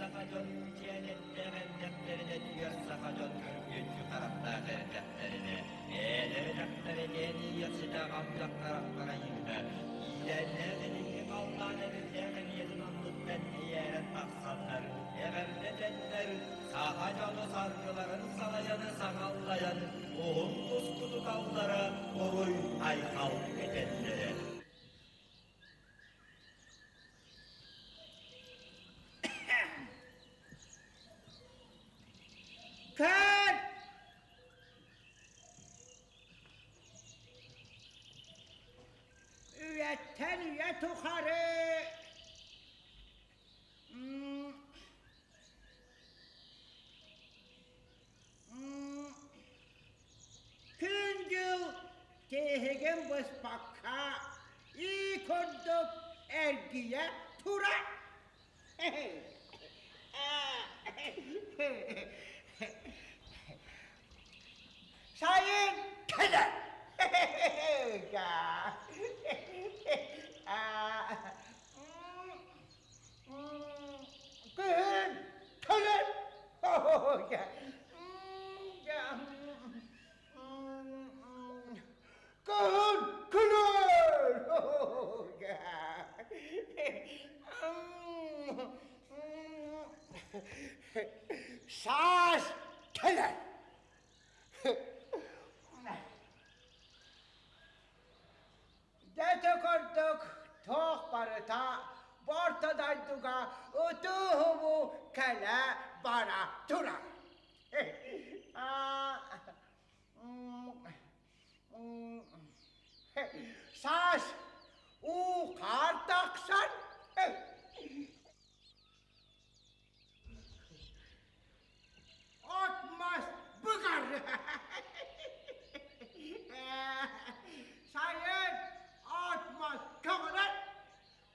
саха дьон үчээнэттээх эрдэхтэринэ түгэр саха дьон көрбүөччү харахтаах эрдэхтэринэ бэйэлэрэ дьахтар этиэн ийэхситэ аҕам дьахтар айыыта иилээннээх илиҥҥи халлаан эбиллээх эмиэтин анныттан эйээрэн тахсаннар эҕэрдэтэннэр саха дьоно саргыларын салайаны саҥаллайан уһун туску туталлара уруй айхал этэллэрэ. Көр! Үйэттэн үйэ тухары Күн-дьыл тииһигин быспакка ии курдук эргийэ турар. Сайын кэлэр. Күһүн кэлэр. Кыһын күлэр. Саас кэлэр. Дьэ курдук туох барыта Орто дойдуга ытыы-уһуу кэлэ бара турар. Саас уу хаар тахсан от-мас быгар. Сайын от-мас көҕүрэр,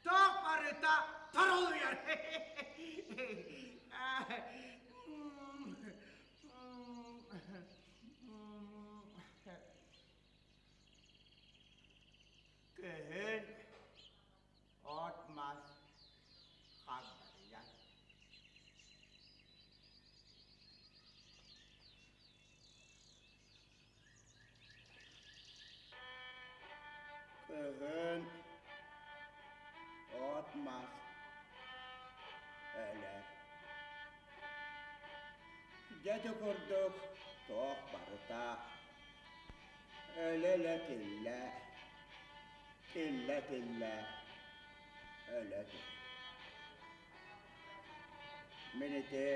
туох барыта торолуйар. Күһүн от-мас хагдарыйар. Кыһын от-мас өлөр. Дьэ ити курдук туох барыта өлө-өлө тиллэ, тиллэ-тиллэ өлө түһэр. Мин ити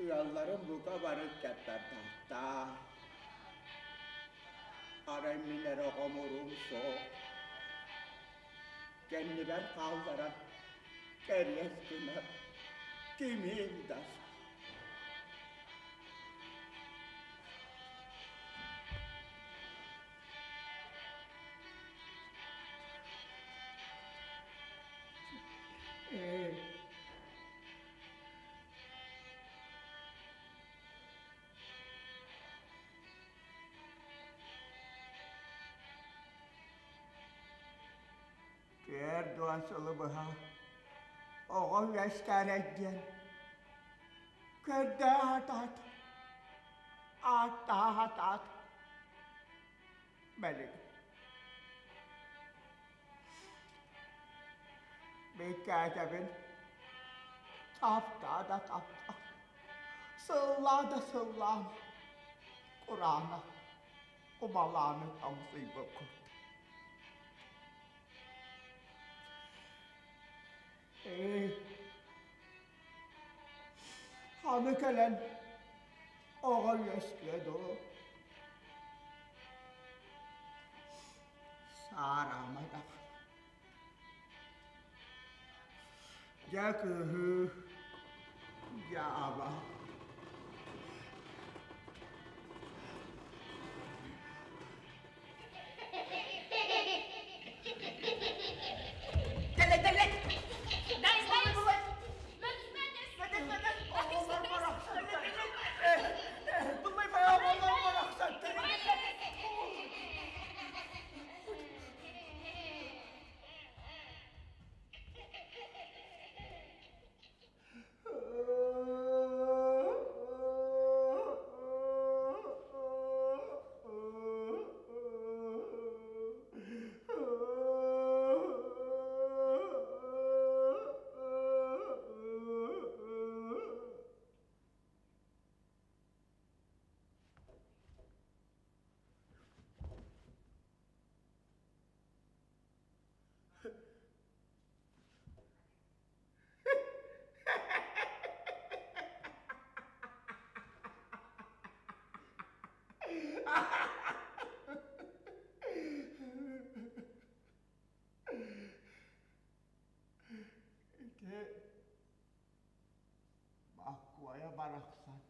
ыалларым бука бары кэппэрдаахтаах, арай мин эрэ оҕом-уруум суох, кэннибэр хаалларан кэриэс гынар кимим да суох. 40 сылы быһа оҕо үөскээрэй диэн көрдөөх ааттаах бэлик. Бэйкээтэбин таптаа да таптаа, сыллаа да сыллаан, кураанах кумалааны тоҥсуйбуккут. Ээ, аны кэлэн оҕо үөскүө дуо? Саараамайдах. Дьэ кыыһы, дьэ аба. Тэлэ тэлэ! Боккуойа барахсан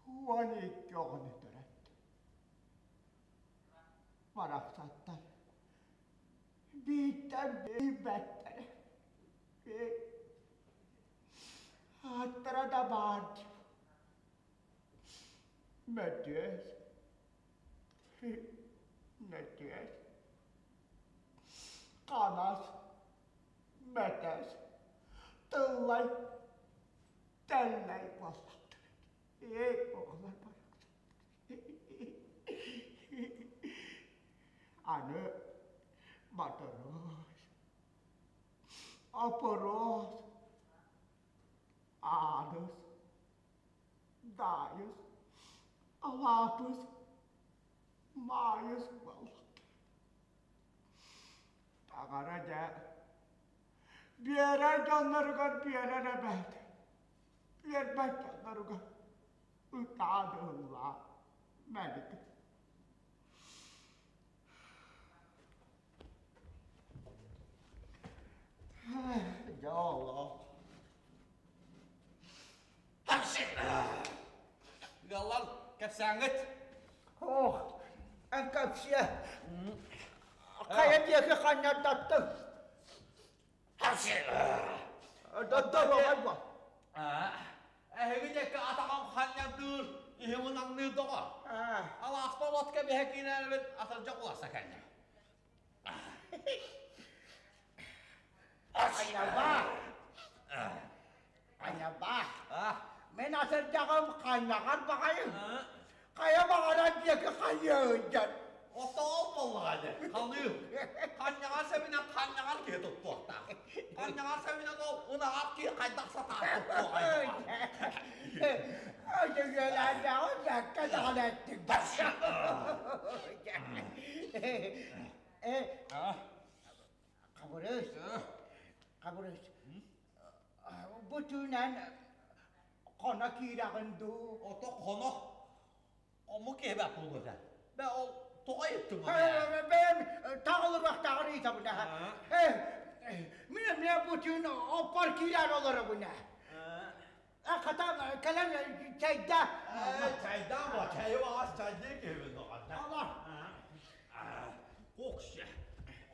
12 оҕону төрөттө. Барахсаттар бииртэн биирбэттэрэ. Ааттара да баар дии. Мөтүөс, Мөтүөс, Ханас, Мөтөс, Тыллай, Тэллэй буоллахтар. Эй, оҕолор барахсаттар. Аны Матырыас, Оппуруос, Ааныс, Даайыс, Алаапыс, Маайыс буоллахтар. Таҥара дьэ, биэрэр дьонноругар биэрэр эбээт, биэрбэт дьонноругар ытаан ыллаа мэлик. Дьэ олох. Ыаллар кэпсээҥҥит? Ох, эн кэпсиэ. Хайа диэки ханньардаттыҥ? Доддоруоҕай бу. Эһиги диэки атаҕым ханньардыыр, иһим ынанныыр доҕор. Алааспар от кэбиһэ киирээрэбин атырдьах уларса кэллим. Айаба! Айаба! Мин атырдьаҕым ханнаҕар баҕайым. Хайа баҕарар диэки хайыа сылдьар. Отоол буоллаҕа дьэ, халыы. Ханньаҕар сэбинэн ханньаҕар киһи туттуохтаах. Ханньаҕар сэбинэн ол ынаҕар киһи хайдах сатаан туттуоҕай доҕор. Өтөгүөлээтэҕим бэккэ даҕаны эттиҥ. Хабырыыс, Хабырыыс, бу түүнэн хоно киирэҕин дуу? Ото хоно омук киһи баар буолуо Бэ ол тоҕо ыйыттыҥ Бэйэм таҕылырыахтааҕын ыйытабын Мин эмиэ бу түүн оппор киирэн олоробун Хата кэлэн чайда. Чайдаама, чайы баҕас чайдыы киһибин доҕор. Алар. Кокше.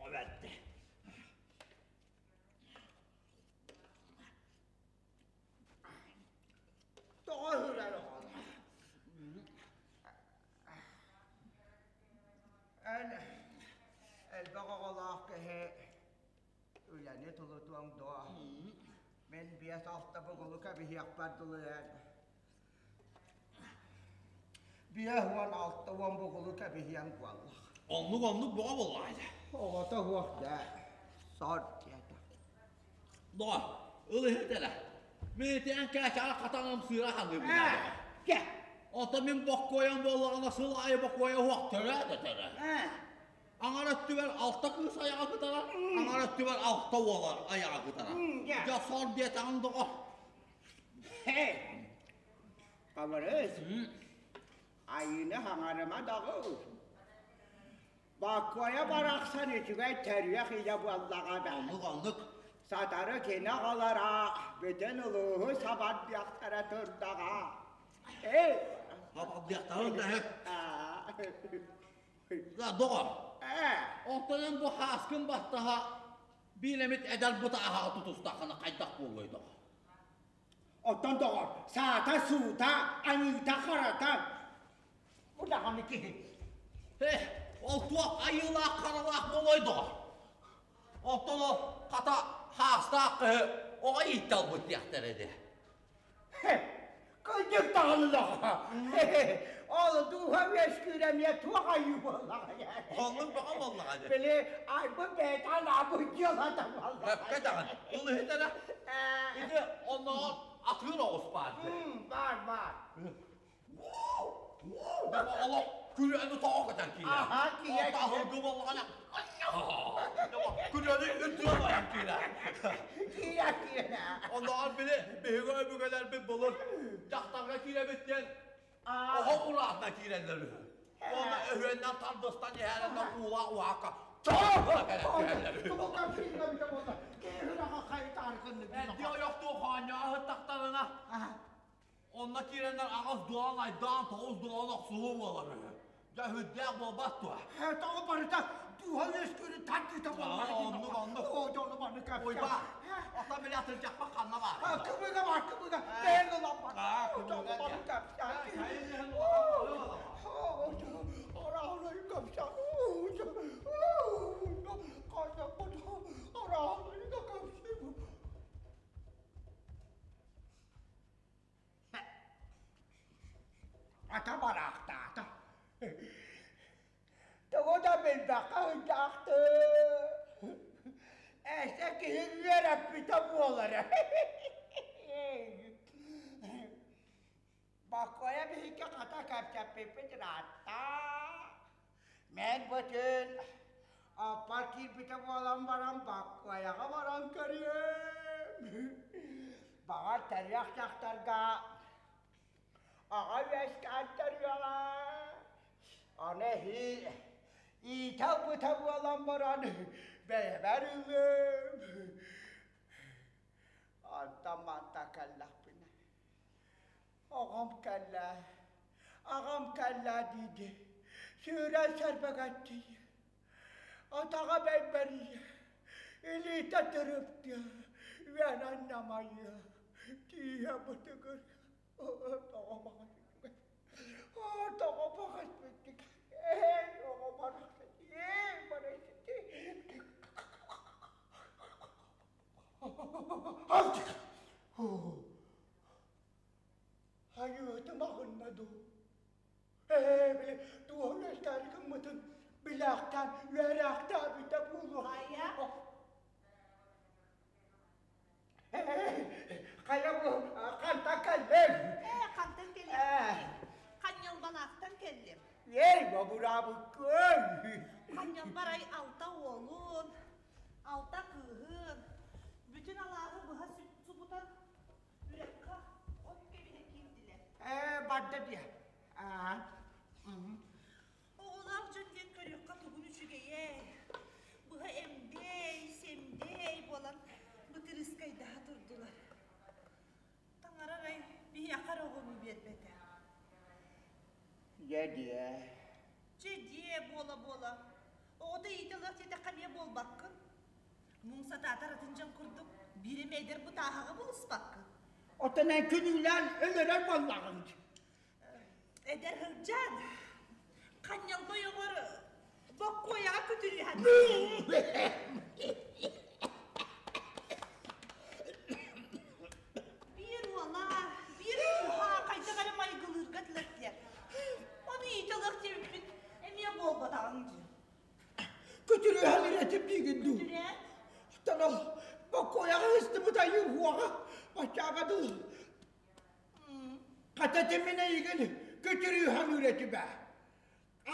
Обетте. Тоҕо үрэр оҕолор? Эн элбэх оҕолоох киһи үлэни тулутуоҥ дуо? Мин 5-6 бугулу кэбиһиэхпэр дылы эн. 56 бугулу кэбиһиэҥ буоллах. Оннук оннук боҕо буоллаҕа дьэ. Оҕото суох дьэ, сор диэтэ. Доҕор, ыл иһит эрэ. Мин ити эн кээчэҕэ хатаҥым сыыра ханыыбын. Кэ. Ото мин боккуойам буоллаҕына сыл аайы боккуойа уох төрөө да төрөө. Аҥар өттүгэр алта кыыс айаҕа кытара, аҥар өттүгэр алта уол айаҕа кытара. Дьэ сор диэтэҕиҥ доҕор. Хабырыыс, айыыны хаҥарыма даҕы. Боккуойа барахсан үчүгэй төрүөх ийэ буоллаҕа да. Оннук, оннук. Сатары кини оҕолоро бүтүн улууһу сабардыахтара турдаҕа. Эй! Сабардыахтарын да Доҕор, оттон эн бу һааскын баттаһа биир эмит эдэр бытааһаҕа тутустаххына хайдах буолуой доҕор? Оттон доҕор, саата-суута, аньыыта-харата бу даҕаны киһи. Э, ол туох айыылаах-харалаах буолуой доҕор? Оттон ол хата хаастаах киһи оҕо ииттэ ылбыт диэхтэрэ дии. Кырдьык даҕаны Ол дууһа үөскүүр эмиэ туох айыы буоллаҕай? Оннук бөҕө буоллаҕа дии. Били айбыт бэйэтэ анаабыт дьыалата буоллаҕа. Сөпкө даҕаны. Ыл иһит эрэ. Ити оннооҕор атыыр оҕус баар дии. Баар, баар. Олох күрүөнү тоҕо көтөн киирэр. Аха, киирэр. Таһыргы буоллаҕына күрүөнү үрдүнэн ойон киирэр. Киирэр, киирэр. Оннооҕор били биһиги өбүгэлэрбит былыр дьахтарга киирэбит диэн оһох ураатына киирэллэр үһү. Уонна өһүөннэн тардыстан иһэринэн уулаах уһаакка Эрдии ойохтуу хоонньоҕо ыһыттахтарына. Онно киирэннэр аҕыс дуолан айдаан, тоҕус дуолан охсуһуу буолар үһү. Дьэ, үрдээх буолбат дуо? Тоҕо барыта дууһа үөскүүрүн тардыыта буоллаҕа дии. Оннук, оннук. Оо, дьону маннык кэпсээн. Уйбаа, оттон били атырдьахпар ханна баар? Кыбыга бар, кыбыга. Бэйэҥ ылан бар. Дьону маннык кэпсээн. Араалай кэпсээн. Араалай да кэпсээн. Ата бараахтаата. Тоҕо да билбэххэ сылдьаахтыы. Эсэ киһи үөрэппитэ буолара. Бокуойа биһикки хата кэпсэппиппит ыраатта. Мен бытын аппар киирбитэ буолан баран Бокуойаҕа баран көрүөм. Баҕар төрүөх дьахтарга аҕа үөскээн төрүөҕэ. Аны эһиил иитэ ылбыта буолан баран бэйэбэр ылыам. Онтон манта кэллэхпинэ Оҕом кэллэ, аҕам кэллэ диidi, сүүрэн сэрбэгэттии, атаҕа бэйбэрийэ, илиитэ тырыптыа, үөнэн намайыа, тииһэ бытыгыр, тоҕо баҕас тоҕо баҕас бүттүк, эй оҕо барахсан, эй барахсан, Айыытым аҕынна дуу? Ээ, били туох үөскээри гыммытын билээхтээн, үөрээхтээбитэ буолуо. Хайа? Ээ, хайа бу хантан кэллиҥ? Ээ, хантан кэлиэхпиний? Ханньалбалаахтан кэллим. Эй, бобураабыккын! Ханньалбарай алта уолун, алта кыыһын, бүтүн алааһы быһа субутан Үрэххэ от кэбиһэ киирдилэр. Ээ, барда диэ. Аа. Оҕолоох дьон диэн көрүөххэ тугун үчүгэйэй. Быһа эмдэй, сэмдэй буолан бытырыскайдаһа турдулар. Таҥара арай биһиэхэ эрэ оҕону биэрбэтэ. Дьэ диэ. Дьэ диэ буола-буола. Оҕото иитэ ылыах диэтэххэ эмиэ буолбаккын. Муҥ сатаатар атын дьон курдук биир эмэ эдэр бутааһаҕы булуспаккын. Оттон эн күнүүлээн өлөрөр буоллаҕыҥ. Эдэр сылдьан, ханньалба ойоҕор боккуойаҕа күтүрүһэн. Биир уола, биир кыыһа хайдах эрэ майгылыырга тилэттилэр. Ону иитэ ылыах диэбиппит эмиэ буолбатаҕыҥ дии. Күтүрүһэн ирэтим диигин дуу? Күтүрэн? Оттон ол бокуойаҕа ыстыбыт айыы уоҕа баччааҕа дылы. Хата тимин эйигин күтүрүһэн үрэтибэ.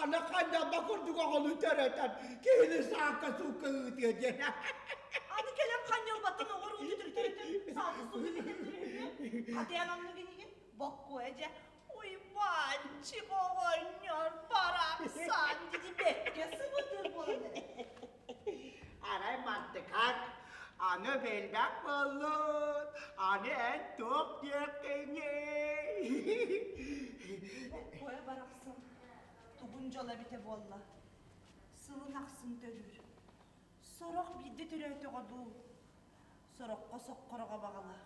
Аны ханньалба курдук оҕону төрөтөн киһини саакка суукка ыытыа диэн. Аны кэлэн ханньалбаттан оҕор ууту түртөрүтэн саакка суукка түртөрүтэн. Хатыан оннук инигин боккуойа дьэ Уйбаанчык оҕонньор барахсан диди бэккэ сыбытыр буолан эрэ. Арай мантыкаҥ аны билбэт буоллун, аны эн туох диэххиний? Боккуойа барахсан тугун дьоло эбитэ буолла, сылын ахсын төрүүр. Сорох биирдэ төрөөтөҕө дуу, сороххо соххороҕо баҕалаах.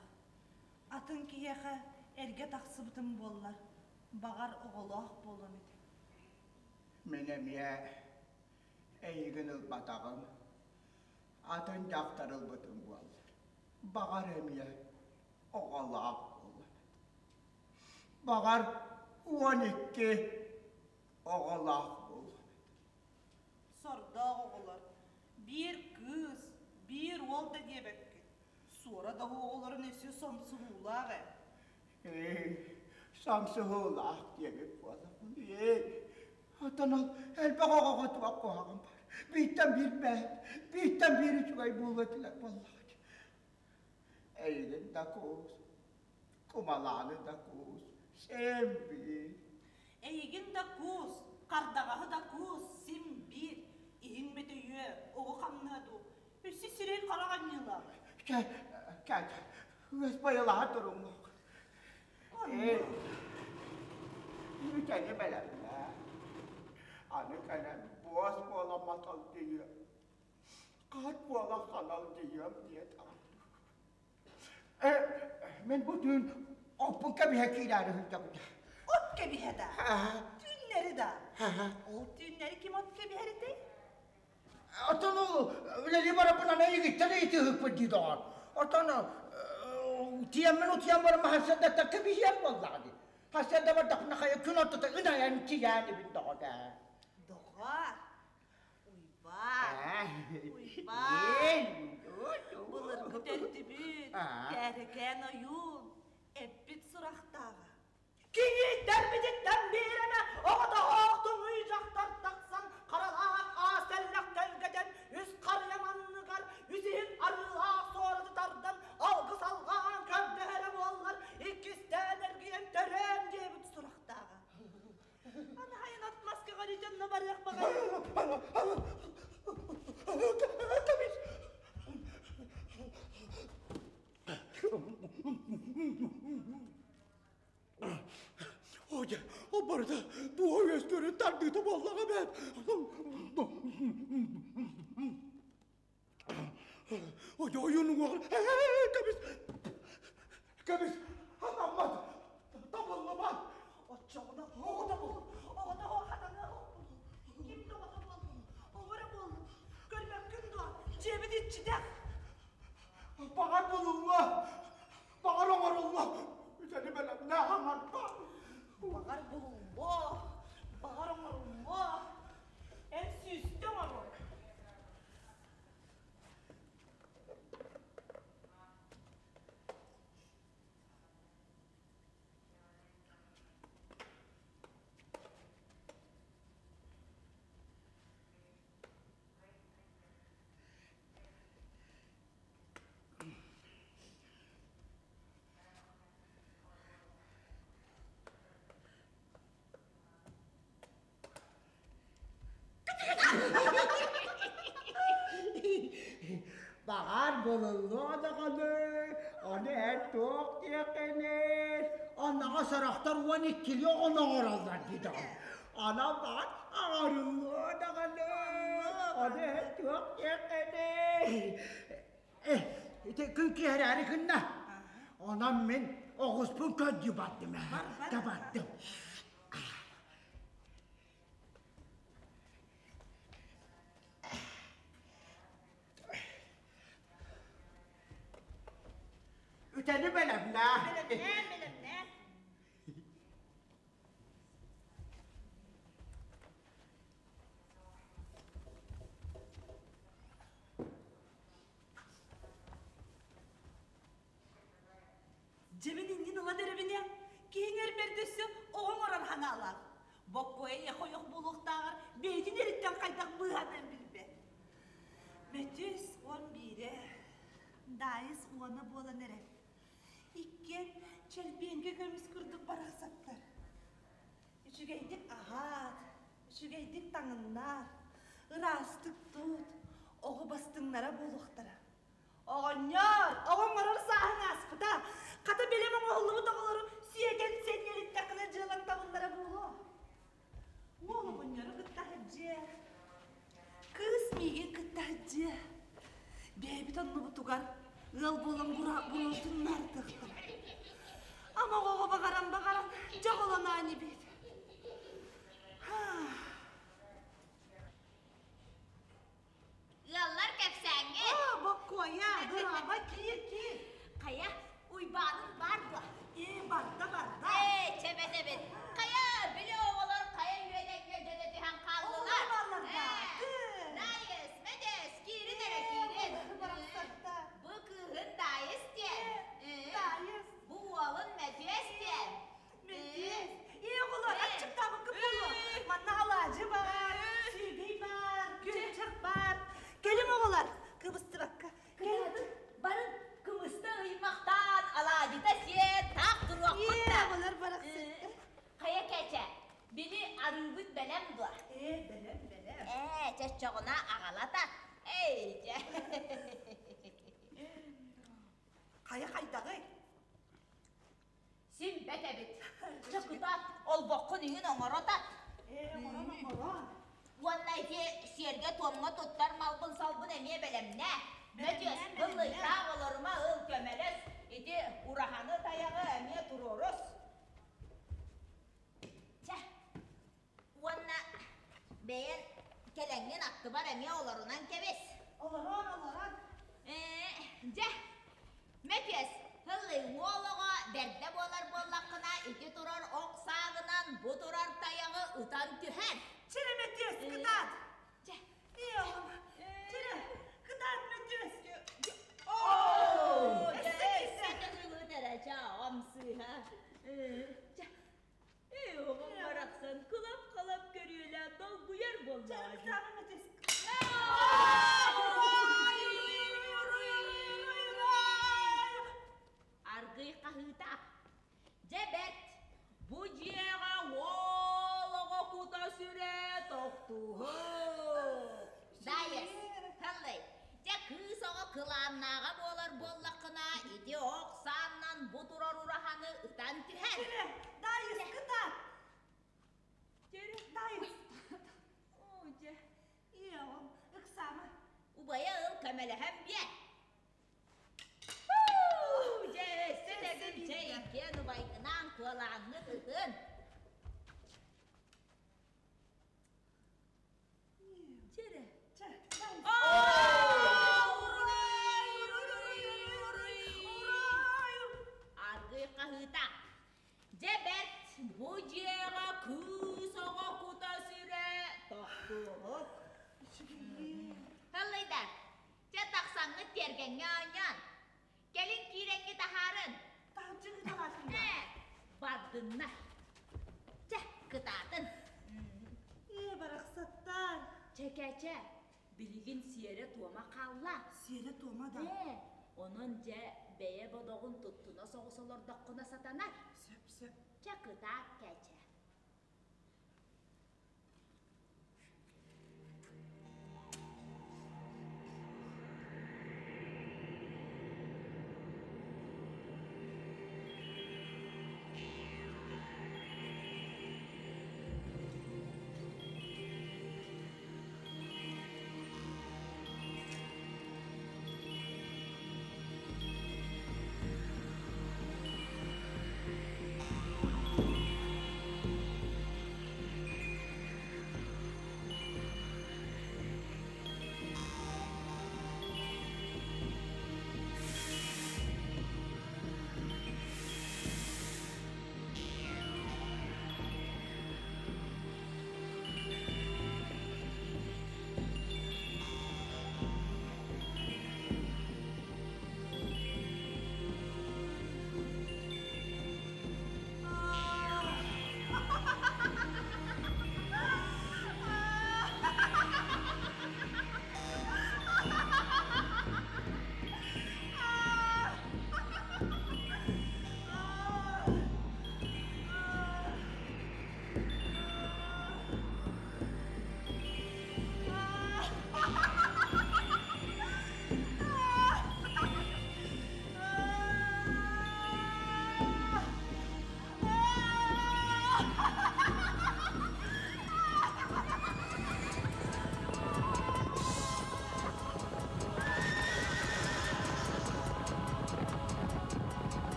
Атын киһиэхэ эргэ тахсыбытым буоллар, баҕар оҕолоох буолуом этэ. Мин эмиэ эйигин ылбатаҕым, атын дьахтар ылбытым буоллар, баҕар эмиэ оҕолоох буолуом этэ. Баҕар 12 оҕолоох буолуом этэ. Сордоох оҕолор, биир кыыс, биир уол да диэбэккит. Суора да оҕолорун өссө сомсуһуулаах ээ. Ээ, сомсуһуулаах диэбит буолабын. Ээ, оттон ол элбэх оҕоҕо туох куһаҕан бар. Бииртэн биир бэт, бииртэн биир үчүгэй буолуо этилэр буоллаҕа. Эйигин да куус, кумалааны да куус, син биир. Эйигин да куус, хардаҕаһы да куус, син биир. Иһиҥ мөтөйүө, оҕо хамныа дуу, Өссө сирэй харах анньыылаах. Кэ, кэ, ыас байылаһа туруҥ. Ээ, Үтэни бэлэмнээ. Аны кэлэн буос буола маталдьыйыам. Хат буола ханалдьыйыам диэтэҕим. Э, мин бу түүн оппун кэбиһэ киирээри сылдьабын. От кэбиһэ да? Түүннэри да? Ол түүннэри ким от кэбиһэр этэй? Оттон ол үлэлии барарбын аны эйигиттэн ыйытыһыкпын дии доҕор. Оттон тиэммин утуйан баран хассыардаттан кэбиһиэм буоллаҕа дии. Хассыарда бардахпына хайа күн ортото ынайан тиийээнибин доҕор ээ. Доҕор, Уйбаан, Уйбаан, былыргы төрдүбүт, Кээрэкээн ойуун, эппит сурахтааҕа. Кийииттэрбититтэн биир эмэ оҕотоһоох туҥуй дьахтар тахсан харалаах аас тэллэх тэлгэтэн үс харыйа манныгар үс иһит арыылаах суораты тардан алгыс алҕаан көрдөһөрө буоллар иккистээн эргийэн төрөөн диэбит сурахтааҕа. Аны хайан от маска көрүтэн барыах баҕайы. Оже, ол барыта туох үөскүөрүн тардыыта буоллаҕа эбээт. Оже, ойуун уҥуоҕар кэбис, кэбис, хатаммат, табыллыбат. Оччоҕуна оҕото бул, оҕото хатана ким да оҕото буоллун, оҕо эрэ буоллун. Көрбөккүн дуо, дьиэбит иччитэх. Баҕар булуллуо, Баҕар оҥоруллуо, үтэни бэлэмнээх аҥарба. Баҕар булуллуо, баҕар оҥоруллуо. Эн сүүстэ оҥоруо. Баҕар булуллуо даҕаны, ону эн туох диэххиний? Онноҕо сорохтор уон иккилии оҕону оҥороллор дии даҕаны. Онон баҕар оҥоруллуо даҕаны, ону эн туох диэххиний? Ити күн киэһэрээри гынна. Онон мин оҕуспун көрдүү бардым ээ. Табардым. Үтэни бэлэмнээ. Бэлэмнээ, бэлэмнээ. Дьэбин иннин ылан эрэбинэ, киһиҥ бэрдэссе оҕо оҥорор ханаалаах. Боккуойа эхойох буолуохтааҕар бэйэтин эриттэн хайдах быыһатан билбэт. Мөтүс уон биирэ, Даайыс уона буолан эрэр. Иккиэн чэлбиэҥкэ көмүс курдук барахсаттар. Үчүгэйдик аһаат, үчүгэйдик таҥыннаар, ыраастык тут, оҕо бастыҥнара буолуохтара. Оҕонньор, оҕо оҥорор сааһыҥ ааспыта. Хата бэлэм оҥоһуллубут оҕолору сиэтэн сэнньэлиттэххинэ дьыалаҥ табыллара буолуо. Уол оҕонньору кытта сылдьыа, кыыс миигин кытта сылдьыа. Бэйэбит оннубутугар ыал буолан буруотун наардыахтара. Ама оҕоҕо баҕаран баҕаран дьоҕолоноон ибит. Ыаллар кэпсээҥҥэ. Оо, боккуойа, дорообо, киир, киир. Хайа, Уйбааным баар дуо? Ээ, барда, барда. Ээ, чэбэт эбит. Хайа, били оҕолор хайа үөдэҥҥэ дьөлө түһэн хааллылар. Оҕолор бааллар да. Даайыс, Мэдэс, киирин эрэ, киирин. Бу кыыһын Даайыс диэн. Даайыс. Бу уолун Мэтиэс диэн. Мэтиэс. Ээ, оҕолор, аччыктаабыккыт буолуо. Манна алаадьы баар, сүөгэй баар, күөрчэх баар. Кэлиҥ оҕолор, кыбыстыбакка. Кэлиҥ. Барын кымыста ыймахтаан, алаадьыта сиэн, таах туруохпут да. Ээ, оҕолор барахсаттар. Хайа кэчэ, били арыыбыт бэлэм дуо? Ээ, бэлэм, бэлэм. Ээ, чоччоҕуна аҕалата. Эй, дьэ. Хайа хайдаҕый? Син бэт эбит. Чэ, кытаат, олбоххун иҥин оҥоро тат. Ээ, оҥорон, оҥорон. Уонна ити сиэргэ-туомҥа туттар малбын-салбын эмиэ бэлэмнээ. Мөтүөс, Бэлэмнээн, бэлэмнээн. ыллыйтаах олорума ыл көмөлөс. Ити ураһаны тайаҕы эмиэ туруорус. Чэ, уонна бэйэн кэлэҥҥин аттыбар эмиэ олорунан кэбис. Олорон, олорон. Ээ, дьэ, Мөкүөс, һыллый уол оҕо бэрдэ буолар буоллаххына, ити турар ох сааҕынан бу турар тайаҕы ытан түһэр. Чирэ Мөтүөс, кытаат! Чэ. Ээ, оҕом, чирэ, кытаат Мөтүөс! Оо, Өссө дьэ, киирдэ! өссө төгүлүн эрэ, чэ, оҕом сыыһа. Чэ, ээ, оҕом барахсан кылап-халап көрүөлээн долгуйар Чэ, буоллаҕа дии. ыксаама Мөтүөс. Аргый хаһыыта. Дьэ бэрт, бу дьиэҕэ уол оҕо кута-сүрэ тохтууһу. Даайыс, һаллай, дьэ кыыс оҕо кылааннааҕа буолар буоллаххына, ити ох сааннан бу турар ураһаны ытан түһэр. Чирэ, Даайыс, кытаат! Чөрө. Даайыс! Оо, дьэ. Ээ, оҕом, ыксаама. Убайа ыл көмөлөһөн биэр. Дьэ, өссө Өссө төгүл чэй биирдэ. иккиэн убайгынаан куолааҥҥыт ытын. Чэрэ. Чэ, Даайыс. Аргый хаһыыта. Дьэ бэрт, бу дьиэҕэ кыыс оҕо кута-сүрэ тохтуоһук. Һыллыйдар, чэ тахсаҥҥыт тиэргэҥҥэ оонньоон. Кэлин киирэҥҥит аһаарын. Таһырдьа ыыталаатыҥ Ээ, бардыннар. Чэ, кытаатын. Ээ, барахсаттар. Чэкэчэ, билигин сиэрэ-туома хаалла. Сиэрэ-туома да. Ээ, онон дьэ бэйэ бодоҕун туттуна соҕус олордоххуна сатанар. Сөп, сөп. Чэ, кытаат, Кэчэ.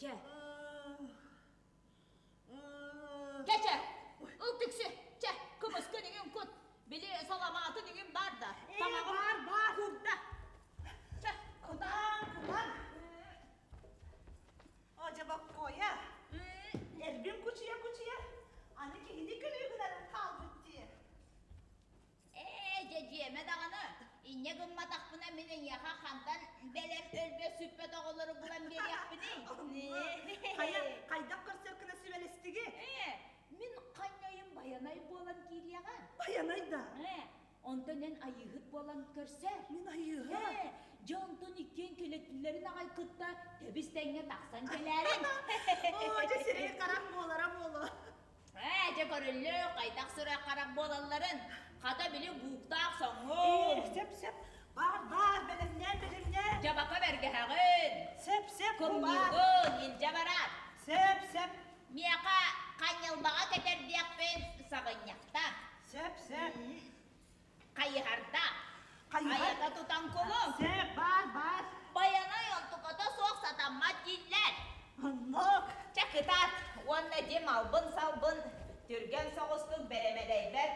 Кэчэ. Кэчэ, ыл түксү. Чэ, кымыскын иҥин кут. Били саламаатын иҥин бар да. Тамаҕым бар, бар. Курда. Чэ, Кутан, кутан. Одьа боккуойа. Эрбин кучуйа-кучуйа, аны киһини күлүү гынан хаалбыт дии. Ээ, дьэ дьиэмэ даҕаны, инньэ гымматахпына мин эйиэхэ хантан бэлэм өлбөт-сүппэт оҕолору булан биэриэхпиний? Хайа, хайдах көрсөр гына сүбэлэстиги? Ээ, мин ханньайым Байанай буолан киириэҕэ. Байанай да? Ээ, онтон эн айыыһыт буолан көрсөр. Мин айыыһыт? Ээ, дьэ онтон иккиэн кэлэттилэрин аҕай кытта тэбис-тэҥҥэ тахсан кэлээрин. Оо, дьэ сирэй харах буолара буолуо. Ээ, дьэ көрүллүө, хайдах сүрэх-харах буолалларын. Хата били бууктаах соҥҥун. Ээ, сөп, сөп. Баар, баар, бэлэмнээн, бэлэмнээн. Дьабака бэргэһэҕин. Сөп, сөп, бу баар. Кымньыгын илдьэ бараар. Сөп, сөп. Миэхэ ханньалбаҕа кэтэрдиэхпин саҕынньахта. Сөп, сөп. Хайыһарда. Хайыһар. Айата тутан кулун. Сөп, баар, баар. Байанай онтуката суох сатаммат дииллэр. Оннук. Чэ кытаат уонна дьим албын-салбын түргэн соҕустук бэрэмэдэйбэр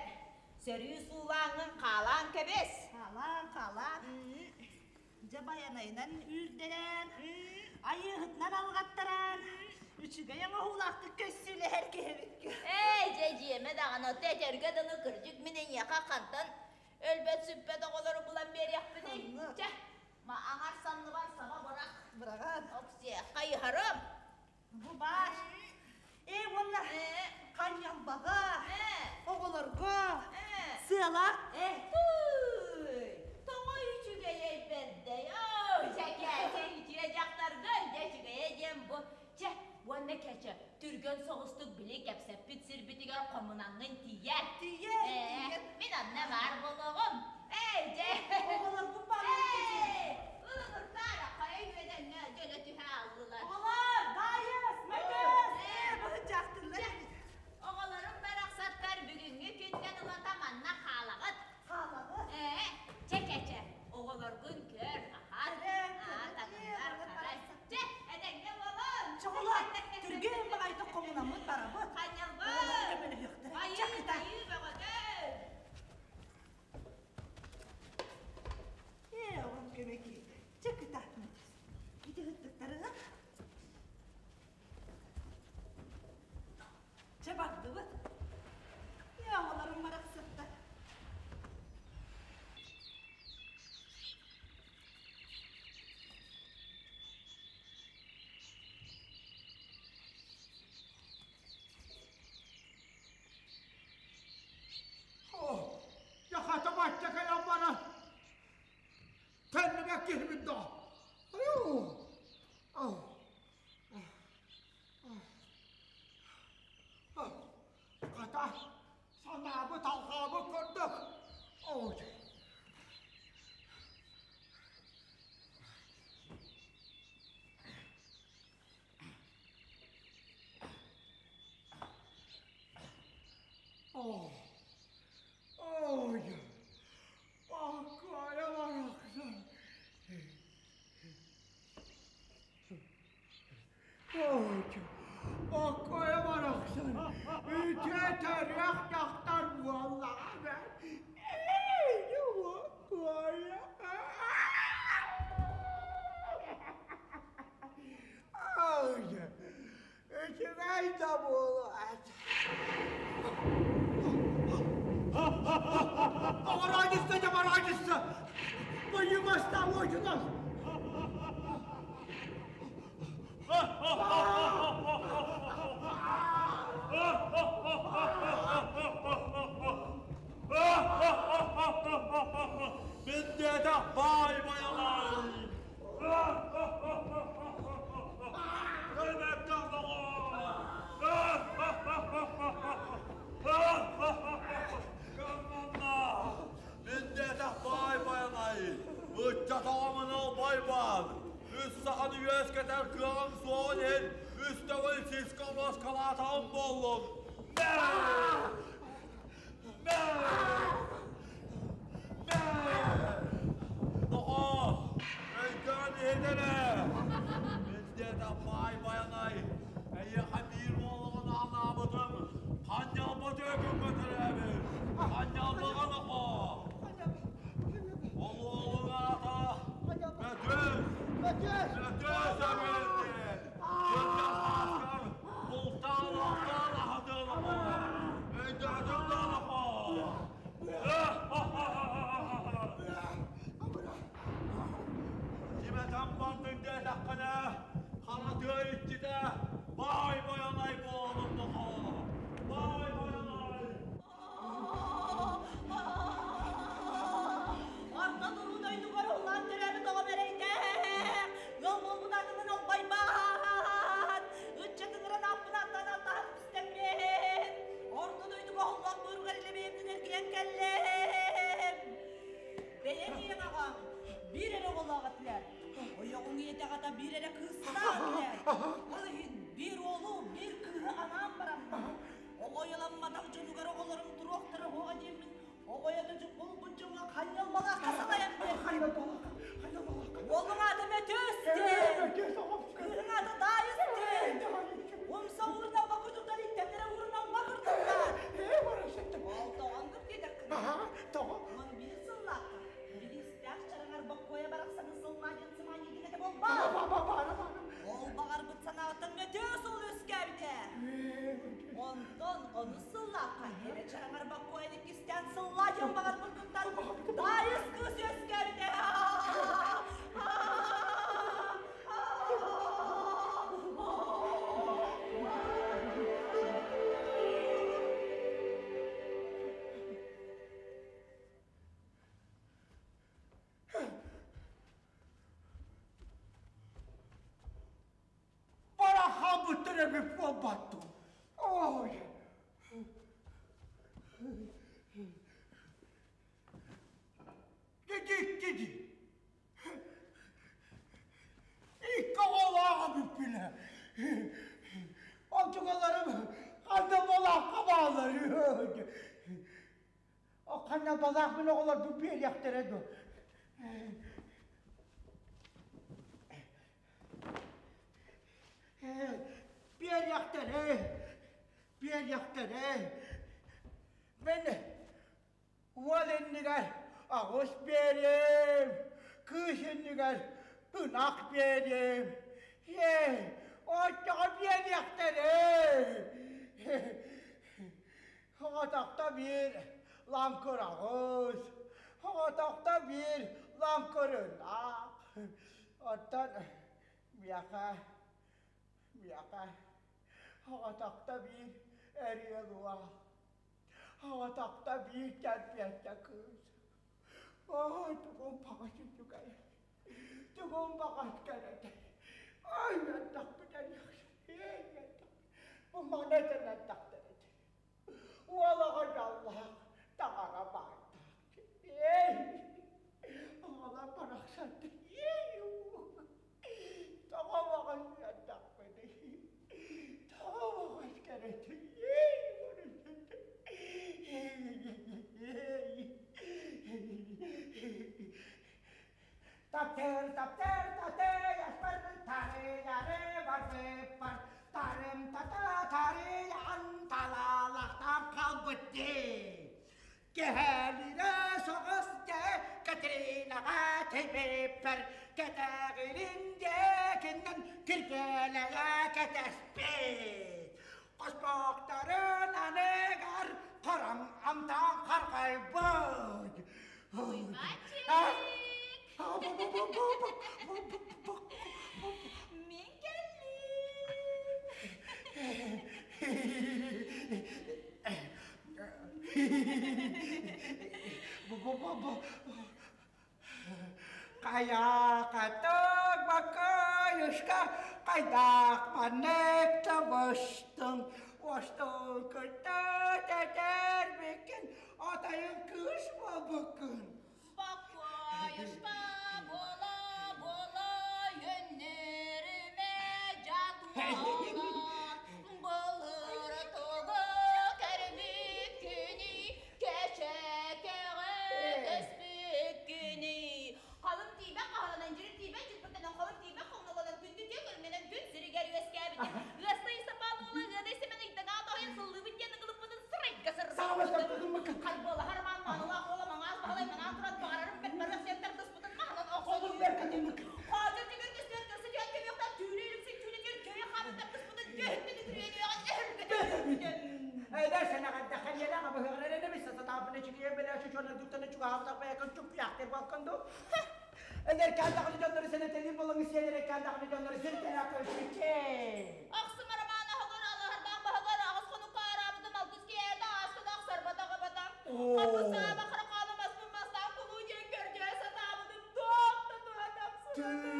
сөрүү суулааҥҥын хаалаан кэбис. Хаалаан, хаалаан. Дьэ байанайынан үүрдэрэн, айыыһытынан алҕаттаран, үчүгэй оҥоһуулаахтык көссүүлэһэр киһибиккэ. Ээ, дьэ дьиэмэ даҕаны, оттон этэргэ дылы кырдьык мин эйиэхэ хантан өлбөт-сүппэт оҕолору булан биэриэхпиний? Чэ, ма аҥар санныбар саба бырах. Быраҕан. Оксиэ, хайыһарым. Бу баар. Ээ, уонна ханньалбаҕа, оҕолорго сыалаах. Туй, тоҕо үчүгэйэй бэрдэй, оо, дьэкээчэ үтүө дьахтаргын, дьэ үчүгэйэ диэн бу. Чэ, уонна кэчэ, түргэн соҕустук били кэпсэппит сирбитигэр хомунаҥҥын тиийэр. Тиийэр, тиийэр. Мин анна баар буолуоҕум. Эй, дьэ. Оҕолорбут бааллар кэчэ. Ылыгыртаара хайа үөдэҥҥэ дьөлө түһэ ааллылар. Оҕолор, Даайыс, Мөкөс, ээ, быһыдьаахтыллар эбит. Оҕолорум барахсаттар бүгүҥҥү күнтэн ылата манна хаалаҕыт. Хаалаҕыт? Ээ, чэ, чэ, чэ, оҕолоргун көр, аһар, таҥыннар, харай. Чэ, этэҥҥэ буолун. Чоҕулар, түргэн баҕайытык хомунаммыт барабыт. Ханньалбыт. Оҕолор көмөлөһүөхтэрэ. Чэ, кыта. Айыы бөҕөтө. Ээ, оҕом көмө киирдэ. Чэ, кытаат, Мөтөс. Ити ыттыктарыҥа. Чэ, бардыбыт. Ээ, оҕолорум барахсаттар. О, хата бачча кэлэн баран төннүбэт киһибит доо. Хата санаабыт алҕаабыт курдук. Оо, ой, баккайа барахсан. Ой, баккайа барахсан. Үтүө төрүөх дьахтар буоллаҕа бэр. Эй, баккайа. Ой, үчүгэй да буолуо Оборониста, оборониста! Боюмаста мойдунан! Мин диэтэх баай байалай! Үс саханы үөскэтэр кыаҕым суоҕун иһин үс төгүл сиска муоскалаатаҕым буоллун. Мэ! Мэ! Мэ! Тоҕо? Өйдөөн иһит эрэ! Мин диэтэх баай байанай. Аллаҕа нохоо! Ол уолуҥ аата Бөтүс! Бөтүс! Бөтүс Өрүөлдиэн! Кырдьар сааскар бултаан-алтаан аһатыа нохоо! Өйдөөтүҥ да нохоо! Симэтэн бардыҥ диэтэххинэ, хара тыа иччитэ баай байанай буолан нохоо! Баай байанай! Орто туруу дойдугар уһулаан төрөөбүт оҕом эрэйдээх, ыал буолбут атынын албайбаат, ыччатыҥыран ааппын ааттаан алтаһан истэммин, орто дойдуга уһуллаах быыругар илэ бэйэбинэн эргийэн кэллим. Бэйэҥ ийэҥ аҕаҥ биир эрэ оҕолоох этилэр. Ойоҕуҥ ийэтэ аҕата биир эрэ кыыстаах этилэр. Ол иһин биир уолу, биир кыыһы анаан бараммын, Оҕо уйаламматах дьонугар оҕолорум туруохтара уһуоҕа диэммин, оҕойото булбут дьоҥҥо ханньал балаакка салайан биэрдим. Уолуҥ аата Мөтүөс диэн, кыыһыҥ аата Даайыс диэн. Умса уурунал бакырдыктар иттэннэрэ уурунал бакырдыктар. Ол тоҕондук диэтэххинэ, 11 сыллаахха Билиистээх чараҥар боккуойа барахсаны сыллаа диэн сымаанньыгын этэ буолбаат? Ол баҕарбыт санааттан мөтөө суол үөскээбитэ. Онтон онус сыллаахха эбэ чараҥар боккуойан иккистээн сыллаа диэн баҕарбыккыттан Даайыс кыыс үөскээбитэ. Барахабыттар эбит буолбаттым. Ой! Дедик, дедик. Икки оҕолооҕо бүппүнэ. Онтукаларым ханна балаахха бааллар. Ханна балаахпын оҕолорбун биэриэхтэрэ дуо? Биэриэхтэрэ, биэриэхтэрэ. Мин уол иннигэр аҕыс биэриэм, кыыс иннигэр ынах биэриэм. Ээ, оччоҕо биэриэхтэрэ. Оҕотохто биир лаҥкыр аҕыс, оҕотохто биир лаҥкыр ынах. Оттон миэхэ, миэхэ оҕотохто биир эриэл уол, оҕотохто биир кэмпиэттэ кыыс. Оо, тугум баҕас үчүгэй, тугум баҕас кэрэтэ. Ай, аттахпыт эриэхсин, бу маны этэн аттахтар этэ. Уолаҕа дьоллоох, таҥара баайдаах. Эй, оҕолор барахсаттар, тоҕо баҕас үөрдэхпиний, тоҕо баҕас кэрэтий, Таптыр, таптыр, таты, яспар, тары, яры, барбыппар, тарым, тата, тары, анталалахтан қалбыт дии. Кэһэлирэ соҕус дьэ, Катеринаҕа тибиппэр, кэтэҕирин диэкинэн кирбэлэйэ кэтэспит. Хоспохторун аныгар хороҥ амтан харҕайбыт. Уйбанчик! Мин кэллим! Хайаакатык бакайышка хайдах маннык табыстың Остон кытта тэтэрбиккин атайын кыыс буолбуккун. Бакайышка буола-буола өннөрүмэ дьат буолан былыр тугу көрбүккүнүй кэчэкэҕэ көспүккүнүй Халыҥ тиийбэх хаһаланан, дьирин тиийбэх дьиппиттэнэн, халыҥ тиийбэх хоҥнолонон, күндү түө көрүҥнэнэн күн сиригэр үөскээбитим. Ыастай Ыстапаан уола Ыадай Сэмэн ыйдаҥаа тоһуйан сыллыыбын диэн ыгылыппытын сырайга сырдаппытым. Харбыалаһар Роман Итэҕэрдэххэ ийэлээх абыһыҕар эрэнэбит сатаабына чигийэн бэлээчи чуонардыктан чугаһаабытах бэйэкэн чуппуйаахтыр балкан ду. Эдэркээн даҕаны дьоннору сэнэтэлиир буолаҥы сиэн эрэркээн даҕаны дьоннору сиртэлээх көрсүччэ. Ахсым Роман аһыгар алаһардаах баһыгар аҕыс хонукка араабытым алтыс киэһэтэ ааста ахсарбатах абата. Хапысаама харахааны маспын мастаах кулуу диэн көрдөһө сатаабытым туох да туһа тахсыбата.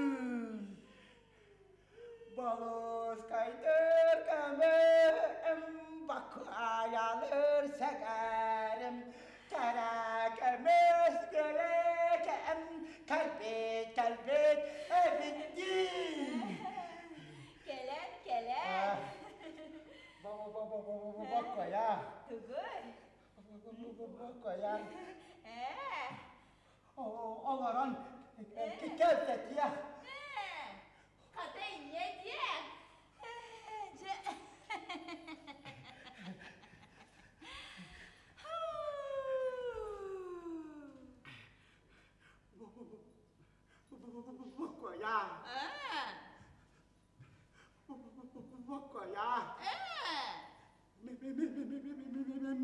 Балыскайдыр көмөм, бакаялыр сэгэрим, кэрэкэмэс кэрэкэм, кэлбит кэлбит эбиттиин. Кэлэн, кэлэн. Бакая. Тугуй? Бакая. Ээ. Олорон кэлсэтиэх. Хата инньэ диэ. Дьэ. Бокуойа. Бокуойа.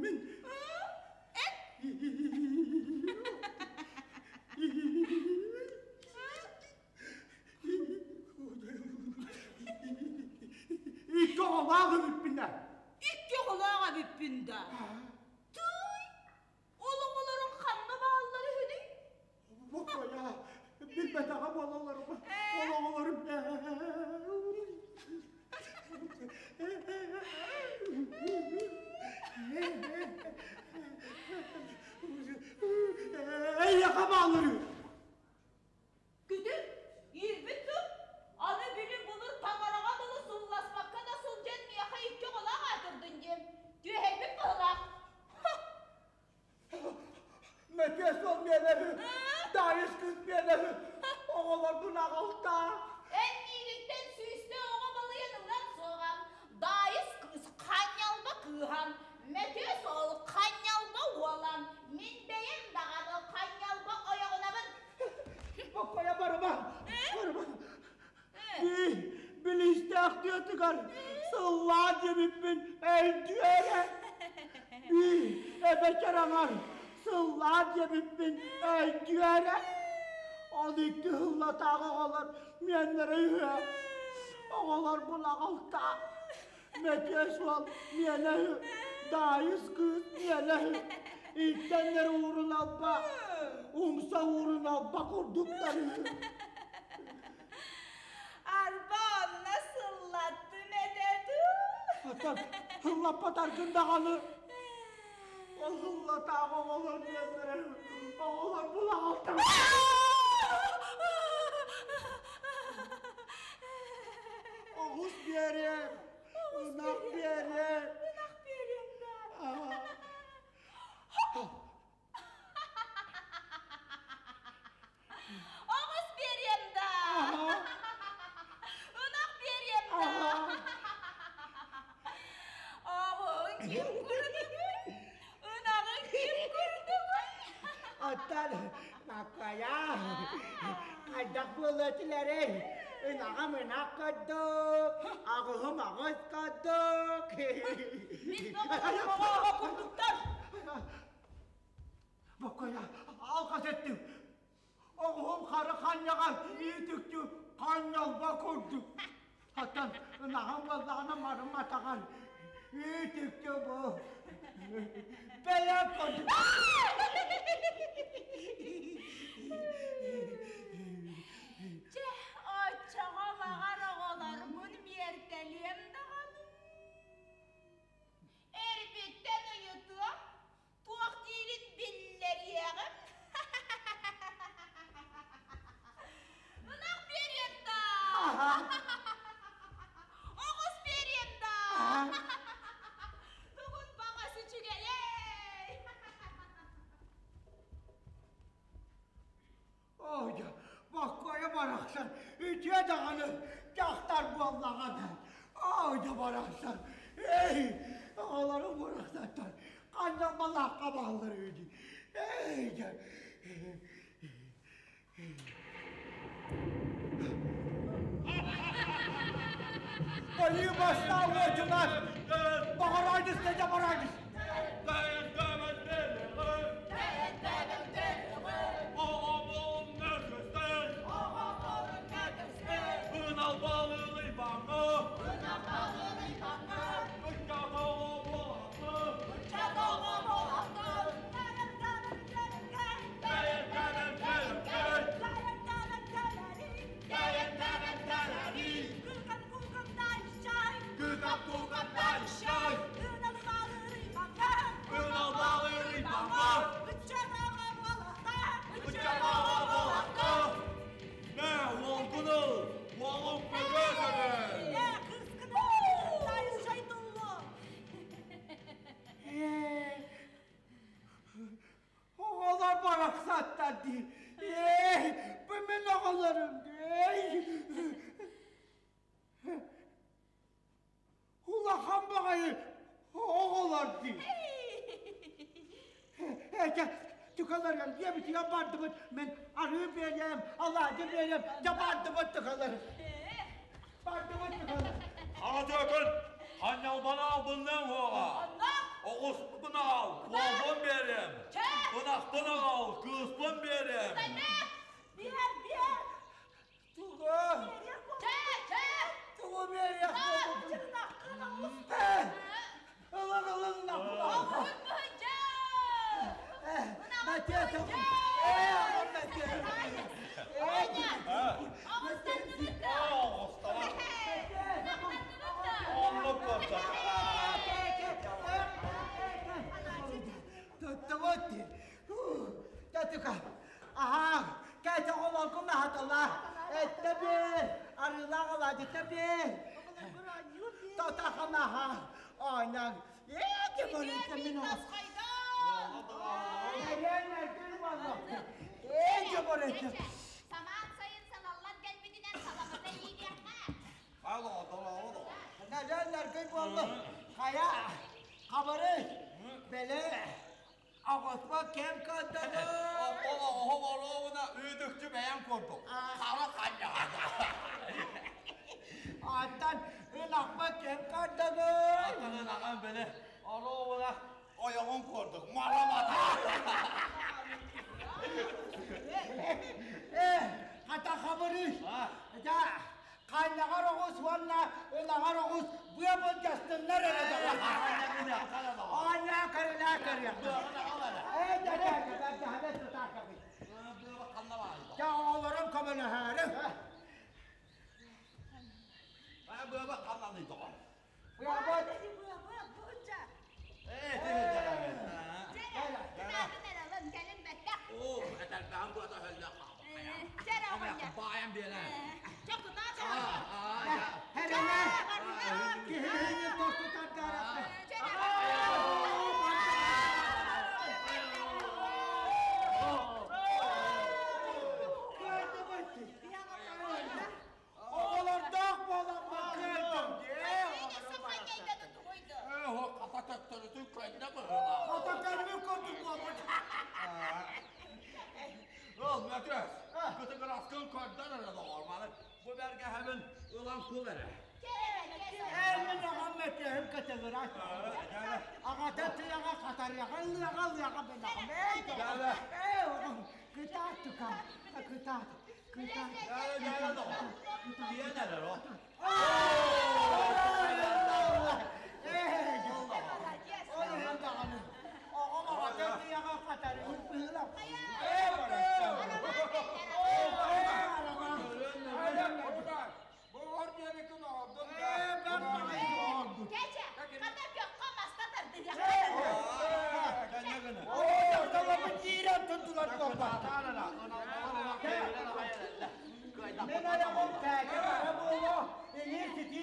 Мин. Икки оҕолоох эбиппин да. Икки оҕолоох эбиппин да. Тыый, ол оҕолоруҥ ханна бааллар үһүнүй? Бокуойа, билбэтэҕэ буолалларым. Ол оҕолорум Эйиэхэ бааллар үһү. Күтүр, иирбит тут, аны били былыр таҥараҕа дылы сылласпакка да сылдьан миэхэ икки оҕолоох аатырдын диэн, түөһэйбит быһылаах. Мөтүө суол миэнэһи, Даайыс кыыс миэнэһи, оҕолорбун аҕалтаа. Эн миигиттэн сүүстэ оҕо балыйан ылан суоҕа. Даайыс кыыс ханньалба кыыһа, Мөтүө суол ханньалба уола, мин бэйэм даҕаны ханньалба ойоҕунабын. Боккойа барыма, барыма. Билистээх тыатыгар сыллаа диэбиппин өйдүөрэ. Бии эбэ чараҥар сыллаа диэбиппин өйдүөрэ. Ол икки сыллатааҕы оҕолор миэннэрэ үһү. Оҕолорбун аҕалтаа. Мөтүөс уол миэнэ үһү. Даайыс кыыс миэнэ үһү. Иттэннэр уурун алба, умса уурун алба курдуктар үһү. Арба онно сыллаттым этэ дуу. Оттон сыллаппатаргын даҕаны ол сыллатааҕы оҕолор диэннэрэ оҕолор булаҕалтар. Оҕус биэриэм, ынах биэриэм. Ынах биэриэм да. Оҕус биэриэм да. Ынах биэриэм да. Оҕуҥ ким курдугуй? Ынаҕыҥ ким курдугуй? Оттон Маккайа, хайдах буолуо этилэрий? Ынаҕым ынах курдук, аҕыһым аҕыс курдук. Мин оҕо курдуктар. Боккуйа, алҕас эттим. Оҕуһум хара ханньаҕар үүтүктүү ханньалба курдук. Оттон ынаҕым буоллаҕына марым атаҕар үүтүктүү бу. Бэйэм курдук. Чэ, оччоҕо баҕар оҕолорбун миэртэлиэм даҕаны. Эрбиттэн ыйытыам, туох диирин биллэриэҕим. Ынах биэриэм да! Оҕус биэриэм да! Тугун баҕас үчүгэйэй! Ой, боккуойа барахсан, үтүө даҕаны дьахтар буоллаҕа бэт. Ой, да барахсан, эй, оҕолорум барахсаттар, ханна балаакка бааллар үһү Эй, да. Айыы бастаан уочунан, баҕараадыс да дьабараадыс. Эче, тукаларым, диэбитигэр бардыбыт, мен арыы биэриэм, алаадьы биэриэм, дьэ бардыбыт тукалар. Бардыбыт тукалар. Хара төкүн, ханньалбаны албынныаҥ уоҕа. Оҕуспун аҕал, уолбун биэриэм. Ынахпын аҕал, кыыспын биэриэм. Биэр, биэр! Тугу? Тугу биэриэх буолбуппун? Ылын, ылын, ынахпын аҕал. Мэтиэ, ээ, мэтиэ. Оҕустара. Оннук курдук. Туттубут. Татука. Аһаа, кэчэ оҕолоргун аһатала. Эттэ биэр, арыылаах алаадьыта биэр. Тотахана аһаа, оонньоон. Ээ, дьэ мин оҕус. Эйэн эргин буолла. Ээ, дьэ барыта. Самаан сайын салаллан кэлбитинэн саламата иириэххэ. Нэлэн эргин буолла. Хайа, хабары, бэлэ, оҕотво кэм көрдөрөр. Оҕо оруобуна үүдүкчү бэйэм курдук. Хара ханньаҕа. Аттан ынахпа кэм көрдөрөр. Аттан ынаҕын били оруобуна ойоҕун курдук. Марамата. Э, хата хабыры. Да, ханнаҕар оҕус уонна ынаҕар оҕус быа былдьастыннар эрэ даҕа. Оонньоо көрүлээ көрүөх. Э, да, да, да, да, да, тутаакабыт. Дьэ, оҕолорум көмөлөһөөрү. Быабыт. Herene, kihini tostu tardaraptı. Оҕолордоох буоламмын кыайдым дии. Хата көрбүт курдук буолбут. Ол Мөтөс, кытыгыраскын көрдөр эрэ доҕор, маны бу бэргэһэбин ылан кул эрэ. Эн мин аҕам Мөтөһүм кытыгырас. Аҕата тыаҕа хатарыаҕа ылыаҕа ылыаҕа мин аҕам. Эй, оҕом, кытаат тукам, кытаат, кытаат. Дьэ, доҕор, тиийэн эрэр о. Оҕом аҕата тыаҕа хатарыгын быһыылаах. Мен ayağım tәке бара боло, еңер сити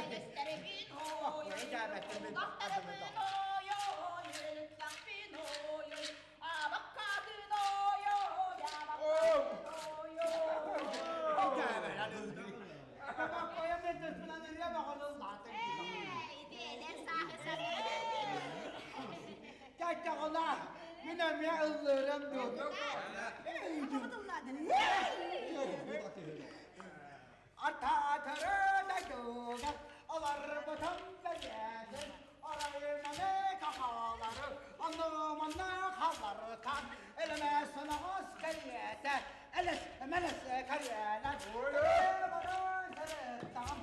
Элэстэрэбин ой, улахтарабын ой, ой, элэстэхпин ой, ой, абаккатын ой, ой, абаккатын ой, ой. Эй, ити сааһы Чачаҕына, мин эмиэ ыллыырым дуо? Атаатары дойдуга олорбутум бэлиэтин, оройманы кахалары, оннуманна халлартан, элэмэс оноҕос кэриэтэ, элэс мэлэс кэриэлэр, баран сырыттаҕым,